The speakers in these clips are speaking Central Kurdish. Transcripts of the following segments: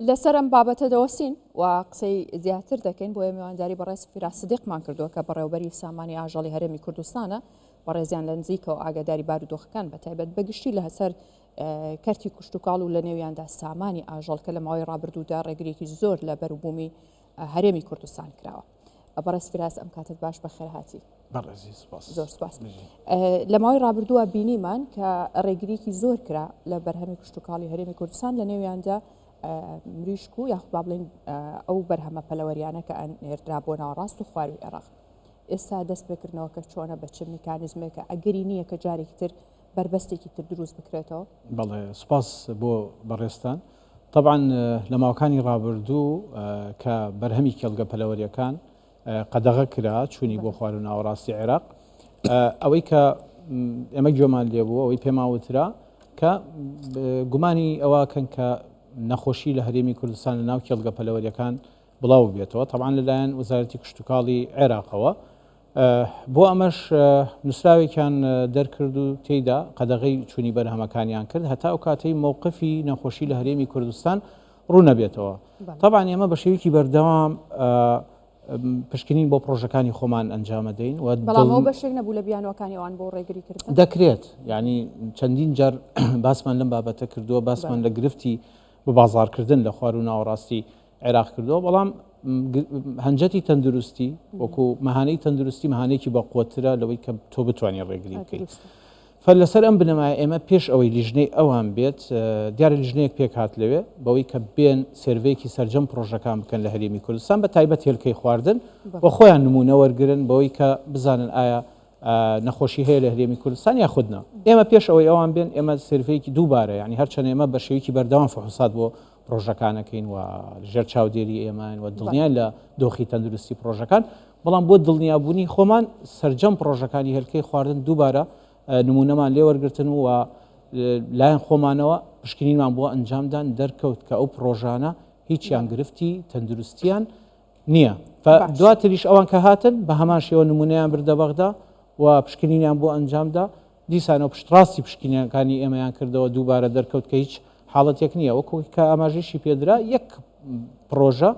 لەسەر ئەم بابەتە دەوەستین و قسەی زیاتر دەکەین، بۆیە میوانداری بەڕێز فیراس سدیقمان کردووە کە بەڕێوەبەری سامانی ئاژەڵی هەرێمی کوردستانە، بەڕێزیان لە نزیکەوە ئاگاداری بارودۆخەکان بە تایبەت بەگشتی لەسەر کەرتی کشتوکاڵ و لە نێویاندا سامانی ئاژەڵ کە لە ماوەی ڕابردوودا ڕێگرێکی زۆر لە بەروبوومی هەرێمی کوردستان کراوە. بەڕێز فراس ئەم کاتت باش بەخێرهاتی. بەڕێزی سپاس. زۆر سپاس. لە ماوەی ڕابردووە بینیمان کە ڕێگریکی زۆر کرا لە بەرهەمی کشتوکاڵی هەرێمی کوردستان لە نێویاندا مریشک و یاخود با بڵێین ئەو بەرهەمە پەلەوەریانە کە نێردرا بۆ ناوەڕاست و خواروی عێراق. ئێستا دەست پێکردنەوەکە چۆنە بە چ میکانیزمێکە ئەگەری نییە کە جارێکی تر بەربەستێکی تر دروست بکرێتەوە؟ بەڵێ سپاس بۆ بەڕێزتان. تەبعەن لە ماوەکانی ڕابردوو کە بەرهەمی کێڵگە پەلەوەریەکان قەدەغە کرا چوونی بۆ خوار و ناوەڕاستی عێراق ئەوەی کە ئێمە گوێمان لێبوو ئەوەی پێمان وترا کە گومانی ئەوە کەن کە نەخۆشی لە هەرێمی کوردستان لە ناو کێڵگە پەلەوەریەکان بڵاو بێتەوە تەبعەن لەلایەن وەزارەتی کشتتوکاڵی عێراقەوە بۆ ئەمەش نووسراوێکیان دەرکرد و تێیدا قەدەغەی چوونی بەرهەمەکانیان کرد هەتا ئەو کاتەی مەوقفی نەخۆشی لە هەرێمی کوردستان ڕوون نەبێتەوە. تەبعەن ئێمە بە شێوەیەکی بەردەوام پشکنین بۆ پڕۆژەکانی خۆمان ئەنجامەدەین و بەڵام ئەوە بەشێک نەبوو لە بیانووەکانی ئەوان بۆ ڕێگریکردن؟ دەکرێت یعنی چەندین جار باسمان لەم بابەتە کردووە باسمان لە گرفتی بە بازاڕکردن لە خوار و ناوەڕاستی عێراق کردووە، بەڵام هەنجەتی تەندروستی وەکو مەهانەی تەندروستی مەهانێکی بەقوەترە لەوەی کە تۆ بتوانانی ڕێگری بکەیت. فە لەسەر ئەم بنەمایە ئێمە پێش ئەوەی لیژنەی ئەوان بێت دیارە لیژنەیەک پێک هات لەوێ بەوەی کە بێن سێرڤەیەکی سەرجەم پرۆژەکان بکەن لە هەرێمی کوردستان بە تایبەت هێلکەی خواردن و خۆیان نمونە وەرگن بەوەی کە بزانن ئایا نەخۆشی هەیە لە هەرێمی کوردستان یاخود نا. ئێمە پێش ئەوەی ئەوان بێن ئێمە سێرڤەیەکی دووبارە یانی هەرچەند ئێمە بە شێوەیەکی بەردەوام فحوسات بۆ پرۆژەکانەکەین و ژێر چاودێری ئێمەن و دڵنیان لە دۆخی تەندروستی پرۆژەکان بەڵام بۆ دڵنیابوونی خۆمان سەرجەم پرۆژەکانی هێلکەی خواردن دووبارە نمونەمان لێوەرگتن و لایەن خۆمانەوە پشکنینمان بۆ ئەنجامدان دەرکەوت کە ئەو پرۆژانە هیچیان گرفتی تەندروستیان نییە دواتریش ئەوان کە هاتن بە هەمان شێوە نمونەیان بردە بەغدا و پشکنینیان بۆ ئەنجامدا دیسانەوە پشتڕاستی پشکینەکانی ئێمەیان کردەوە دووبارە دەرکەوت کە هیچ حاڵەتێک نییە وەکو کە ئاماژەیشی پێدرا یەک پڕۆژە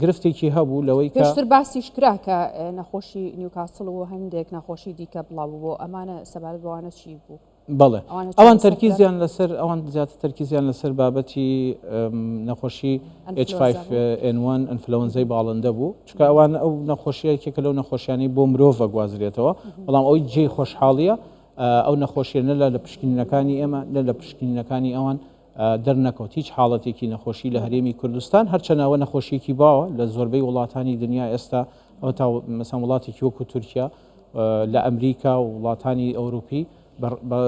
گرفتێکی هەبوو لەوەی کە پێشتر باسیش کرا کە نەخۆشی نیوکاسڵ و هەندێک نەخۆشی دیکە بڵاو بوو ئەمانە سەبارەت بەوانە چی بوو؟ بەڵێ ئەوان تەرکیزیان لەسەر ئەوان زیاتر تەرکیزیان لەسەر بابەتی نەخۆشی H5N1 ئەنفلەوەنزای باڵندە بوو چونکە ئەوان ئەو نەخۆشیە یەکێکە لەو نەخۆشیانەی بۆ مرۆڤ ئەگوازرێتەوە بەڵام ئەوەی جێی خۆشحاڵیە ئەو نەخۆشیە نە لە پشکنینەکانی ئێمە نە لە پشکنینەکانی ئەوان دەرنەکەوت هیچ حاڵەتێکی نەخۆشی لە هەرێمی کوردستان هەرچەند ئەوە نەخۆشیەکی باوە لە زۆربەی وڵاتانی دنیا ئێستا ئەو تا مەسەن وڵاتێکی وەکو تورکیا لە ئەمریکا و وڵاتانی ئەوروپی بە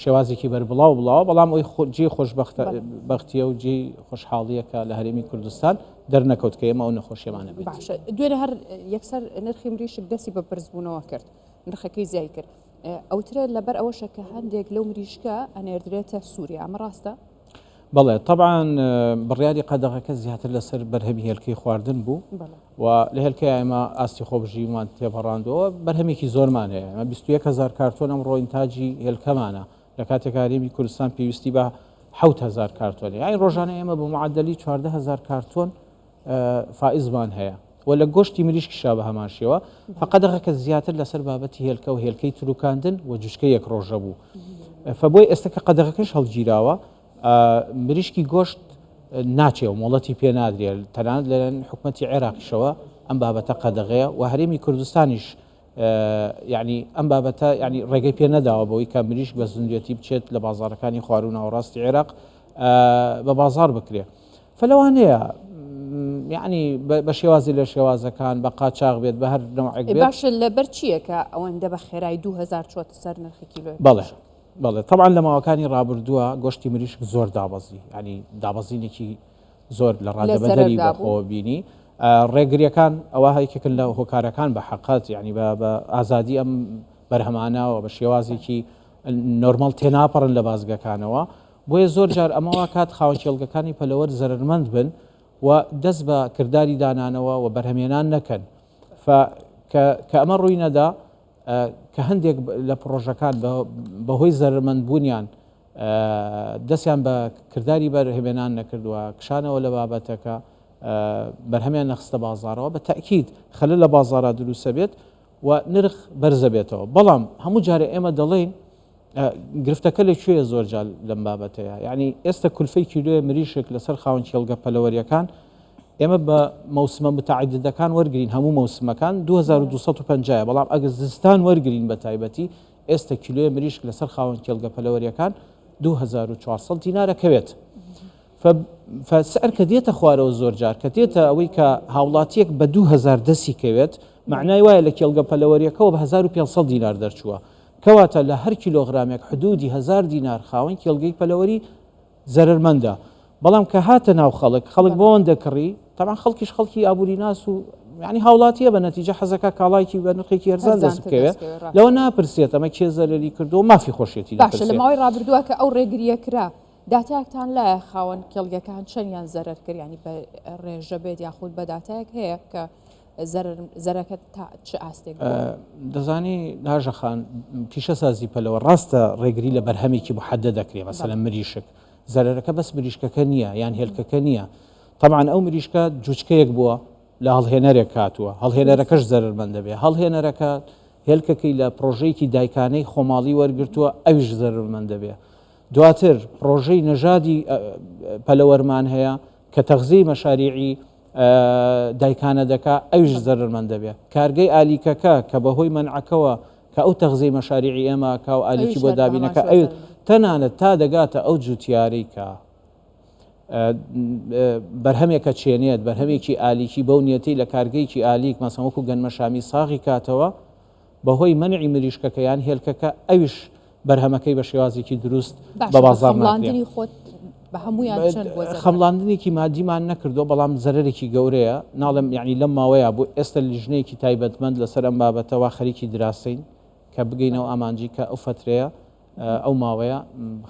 شێوازێکی بەربڵاو بڵاوە بەڵام ئەوی جێی خۆشبەختیە و جێی خۆشحاڵیە کە لە هەرێمی کوردستان دەرنەکەوت کە ئێمە ئەو نەخۆشیەمان هەبێت. باشە دوێنێ هەر یەکسەر نرخی مریشک دەستی بە بەرزبوونەوە کرد نرخەکەی زیای کرد ئەوترێ لەبەر ئەوەشە کە هەندێک لەو مریشکە ئەنێردرێتە سووریا ئەمە ڕاستە؟ بەڵێ تەبعەن بڕیاری قەدەغەکە زیاتر لەسەر بەرهەمی هێلکەی خواردن بوو و لە هێلکەی ئێمە ئاستی خۆبژیومان تێپەڕاندەوە بەرهەمێکی زۆرمان هەیە ئەمە 21 هزار کارتۆن ئەمڕۆ ئینتاجی هێلکەمانە لە کاتێک هەرێمی کوردستان پێویستی بە 7 هزار کارتۆن یانی ڕۆژانە ئێمە بە معدلی 14 هزار کارتۆن فائزمان هەیە و لە گۆشتی مریشکیشا بە هەمان شێوە فقەدەغەکە زیاتر لەسەر بابەتی هێلکە و هێلکەی تروکاندن و جوچکە یەک ڕۆژە بوو فبۆی ئێستا کە قەدەغەکەش هەڵگیراوە مریشکی گۆشت ناچێ و مۆڵەتی پێ نادرێت تەنانەت لەلایەن حکومەتی عێراقیشەوە ئەم بابەتە قەدەغەیە و هەرێمی کوردستانیش یعنی ئەم بابەتە یعنی ڕێگەی پێ نەداوە بەوەی کە مریشک بە زیندوێتی بچێت لە بازارەکانی خواروو ناوەڕاستی عێراق بە بازار بکرێ. فلەوانەیە یعنی بە شێوازی لە شێوازەکان بە قاچاغ بێت بە هەر نەوعێک بێت. باشە لەبەر چییە کە ئەوەندە بە خێرای 2000 چۆتە سەر نرخی کیلۆی؟ بەڵێ بەڵێ تەبعەن لە ماوەکانی ڕابردووە گۆشتی مریشک زۆر دابەزی یعنی دابەزینێکی زۆر لە ڕادەبەدەری بەخۆوە بینی ڕێگریەکان ئەوە یەکێکن لە هۆکارەکان بە حەقەت یعنی بە ئازادی ئەم بەرهەمانەوە بە شێوازێکی نۆرمەڵ تێناپەڕن لە بازگەکانەوە بۆیە زۆر جار ئەمە وا کات خاوەن کێڵگەکانی پەلەوەر زەرەرمەند بن و دەست بە کرداری دانانەوە و بەرهەمهێنان نەکەن. ف کە کە ئەمە ڕووی نەدا کە هەندێک لە پڕۆژەکان بە هۆی زەرەرمەند بوونیان. دەستیان بە کرداری بەرهەمێنان نەکردووە، کشانەوە لە بابەتەکە، بەرهەمیان نەخستە بازاڕەوە، بە تەئکید خەلەل لە بازاڕا دروستەبێت و نرخ بەرزەبێتەوە. بەڵام هەموو جارێ ئێمە دەڵێین گرفتەکە لە کوێیە زۆر جار لەم بابەتەیە یعنی ئێستا کولفەی کیلۆیە مریشک لەسەر خاوەن کێڵگە پەلەوەریەکان ئێمە بە مەوسمە متعددەکان وەرگین هەموو مەوسمەکان 2250 بەڵام ئەگەر زستان وەرگین بە تایبەتی ئێستا کیلۆیە مریشک لەسەر خاوەن کێڵگە پەلەوەریەکان 2400 دینارە کەوێت. فسعر کە دێتە خوارەوە زۆر جار کە دێتە ئەوەی کە هاوڵاتیەک بە 2000 دەسی کەوێت معنای وایە لە کێڵگە پەلەوەریەکەوە بە 1500 دینار دەرچووە کەواتە لە هەر کیلۆغرامێک حدودی هەزار دینار خاوەن کێڵگەی پەلەوەری زەرەرمەندە بەڵام کە هاتە ناو خەڵک خەڵک بۆوەندە کڕی تەبعەن خەڵکیش خەڵکی ئابووری ناس و یعنی هاوڵاتیە بە نەتیجە حەزەکە کاڵایکی بە نرخێکی هەرزان دەست بکەوێت لەوە ناپرسێت ئەمە کێ زەرەری کردو مافی خۆشیەتی باشە لە ماوەی ڕابردووە کە ئەو ڕێگریە کرا داتایەکتان لایە خاوەن کێڵگەکان چەندیان زەرەر کرد ینی بە ڕێژە بێت یاخود بە داتایەک هەیە کە زەرەکە تا چ ئاستێک بووە؟ دەزانی هاژە خان پیشەسازی پەلەوە ڕاستە ڕێگری لە بەرهەمێکی محەدە دەکرێ مەسەلەن مریشک زەرەرەکە بەس مریشکەکە نییە یان هێلکەکە نییە تەبعەن ئەو مریشکە جوچکەیەک بووە لە هەڵهێنەرێک هاتووە هەڵهێنەرەکەش زەرەرمەند دەبێ هەڵهێنەرەکە هێلکەکەی لە پرۆژەیەکی دایکانەی خۆماڵی وەرگرتووە ئەویش زەرەرمەند دەبێ دواتر پرۆژەی نەژادی پەلەوەرمان هەیە کە تەغزیەی مەشاریعی دایکانە دەکا ئەویش زەرەرمەند دەبێ کارگەی ئالیکەکە کە بەهۆی مەنعەکەوە کە ئەو تەغزیەی مەشاریعی ئێمە کا و ئالیکی بۆ دابینەکە ئەوی تەنانەت تا دەگاتە ئەو جوتیارەی کە بەرهەمێکە چێنێت بەرهەمێکی ئالیکی بەو نیەتی لە کارگەیەکی ئالیک مەسەن وەکو گەنمەشامی ساغی کاتەوە بەهۆی مەنعی مریشکەکە یان هێلکەکە ئەویش بەرهەمەکەی بە شێوازێکی دروست بە بازاڕ ناکرێت. خەمڵاندنێکی مادیمان نەکردووە بەڵام زەرەرێکی گەورەیە ناڵێم یعنی لەم ماوەیە بوو ئێستا لیژنەیەکی تایبەتمەند لەسەر ئەم بابەتەوە خەریکی دراسەین کە بگەینەوە ئامانجی کە ئەو فترەیە ئەو ماوەیە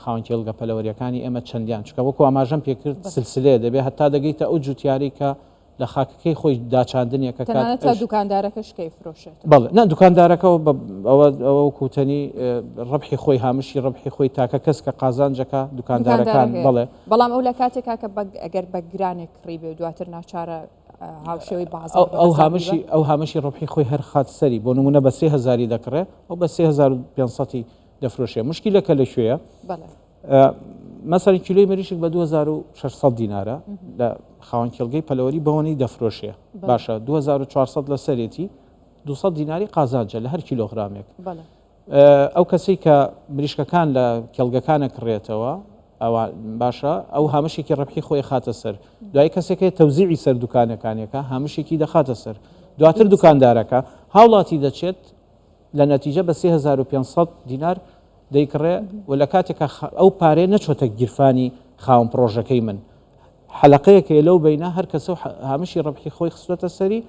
خاوەن کێڵگە پەلەوەریەکانی ئێمە چەندیان چکە وەکو ئاماژەم پێکرد سلسلەیە دەبێت هەتا دەگەیتە ئەو جوتیاری کە لە خاکەکەی خۆی داچاندنێکە کات تەنانەت تا دوکاندارەکەش کەی فرۆشێت. بەڵێ نا دوکاندارەکە ئەوە ئەوە وەکوتەنی ڕەبحی خۆی هامشی ڕەبحی خۆی تاکە کەس کە قازانجەکە دوکاندارەکان بەڵێ بەڵام ئەو لە کاتێکا کە ئەگەر بە گرانێک کڕی بێ دواتر ناچارە هاوشێوەی بازاڕ ئەو هامشی ئەو هامشی ڕەبحی خۆی هەر خات سەری بۆ نمونە بە 3000 دەکڕێ ئەو بە 3500 دەفرۆشێ مشکلەکە لە کوێیە بەڵێ مەسەلەن کیلۆی مریشک بە 2600 دینارە لە خاوەن کێڵگەی پەلەوەری بەوەنەی دەفرۆشێ باشە 2400 لەسەرێتی 200 دیناری قازانجە لە هەر کیلۆغرامێک ئەو کەسەی کە مریشکەکان لە کێڵگەکانە کڕێتەوە ئەوە باشە ئەو هامشێکی ڕبحی خۆی خاتە سەر دوای کەسێکی تەوزیعی سەر دوکانەکانەکە هامشێکی دەخاتە سەر دواتر دوکاندارەکە هاوڵاتی دەچێت لە نەتیجە بە 3500 دینار دەیکڕێ و لە کاتێکا ئەو پارەیە نەچۆتە گیرفانی خاوەن پڕۆژەکەی من حەلەقەیەک هەیە لەو بەینە هەر کەسە و هامشی ڕەبحی خۆی خستوەتە سەری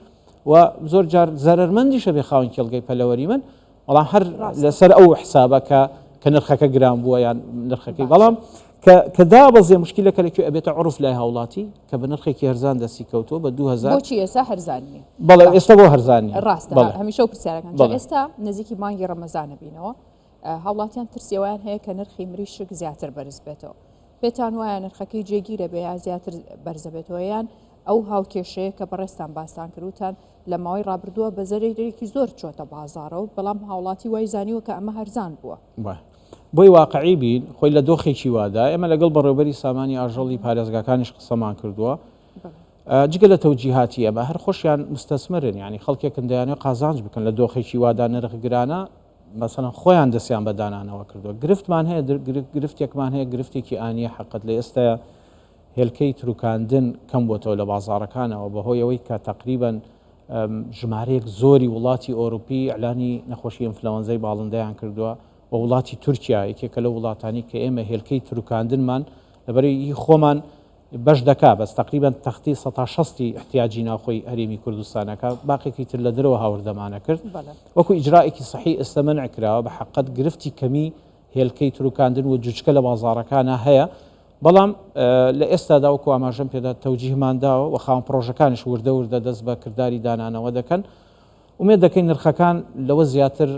و زۆر جار زەرەرمەندیشە بێ خاوەن کێڵگەی پەلەوەری من بەڵام هەر لەسەر ئەو حسابە کە کە نرخەکە گران بووە یان نرخەکەی بەڵام کە دابەزێ مشکلەکە لە کوێ ئەبێتە عرف لای هاوڵاتی کە بە نرخێکی هەرزان دەستی کەوتووە بە 2000 بۆچی ئێستا هەرزان نییە؟ بەڵێ ئێستا بۆ هەرزان نییە ڕاستە هەمیشە و پرسیارەکان ئێستا نزیکی مانگی ڕەمەزانە بینەوە هاوڵاتیان ترسی ئەوەیان هەیە کە نرخی مریشک زیاتر بەرز بێتەوە. پێتان وایە نرخەکەی جێگیرە بێ یا زیاتر بەرزەبێتەوە یان ئەو هاوکێشەیە کە بەڕێزتان باستان کرد وتان لە ماوەی ڕابردووە بە زەرەرێکی زۆر چۆتە بازاڕەوە بەڵام هاوڵاتی وای زانیوە کە ئەمە هەرزان بووە. بۆی واقعی بین خۆی لە دۆخێکی وادا ئێمە لەگەڵ بەڕێوبەری سامانی ئاژەڵی پارێزگاکانیش قسەمان کردووە جگە لە تەوجیهاتی ئەمە هەر خۆشیان مستەسمرن یانی خەڵکێکن دەیانەوێت قازانج بکەن لە دۆخێکی وادا نرخ گرانە مەسەلەن خۆیان دەستیان بە دانانەوە کردووە گرفتمان هەیە گرفتێکمان هەیە گرفتێکی ئانیە حقت لە ئێستایا هێلکەی تروکاندن کەم بۆتەوە لە بازاڕەکانەوە بەهۆی ئەوەی کە تقریبا ژمارەیەک زۆری وڵاتی ئۆروپی ئەلانی نەخۆشی ئینفلەوەنزای باڵندەیان کردووە و وڵاتی تورکیا یەکێکە لە وڵاتانی کە ئێمە هێلکەی تروکاندنمان لەبەری خۆمان بەش دەکا بەس تەقریبەن تەختی سەتا شەستی ئیحتیاجی ناوخۆی هەرێمی کوردستان ئەکا باقێکی تر لە دەرەوە هاوردەمان ئەکرد وەکو ئیجرائێکی سەحی ئێستا مەنع کراوە بە حەقەت گرفتی کەمی هێلکەی تروکاندن و جوچکە لە بازاڕەکانا هەیە بەڵام لە ئێستادا وەکو ئاماژەم پێدا تەوجیهمان داوە و خاوەن پڕۆژەکانیش وردە وردە دەست بە کرداری دانانەوە دەکەن. ئومێد دەکەین نرخەکان لەوە زیاتر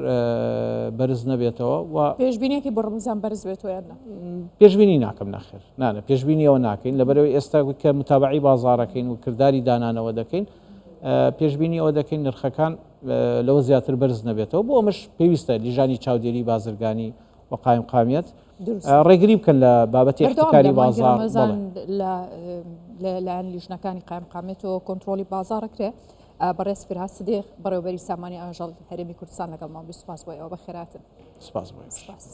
بەرز نەبێتەوە و پێشبینیەکی بۆ ڕەمەزان بەرز بێتەوە یان نا؟ پێشبینی ناکەم نەخێر نانە پێشبینی ئەوە ناکەین لەبەرەوەی ئێستا کە متابعی بازاڕەکەین و کرداری دانانەوە دەکەین پێشبینی ئەوە دەکەین نرخەکان لەوە زیاتر بەرز نەبێتەوە بۆ ئەمەش پێویستە لیژانی چاودێری بازرگانی و قایمقامیەت ڕێگری بکەن لە بابەتی احتکاری بازاڕ لەلایەن لیژنەکانی قایمقامیەتەوە کۆنترۆڵی بازاڕەکرێ بەڕێز فیرهاد سدیق بەڕێوەبەری سامانی ئاژەڵ هەرێمی کوردستان لەگەڵمان بوو سوپاس بۆ ئێوە بەخێرهاتن. سوپاس بۆ ئێوەش. سوپاس.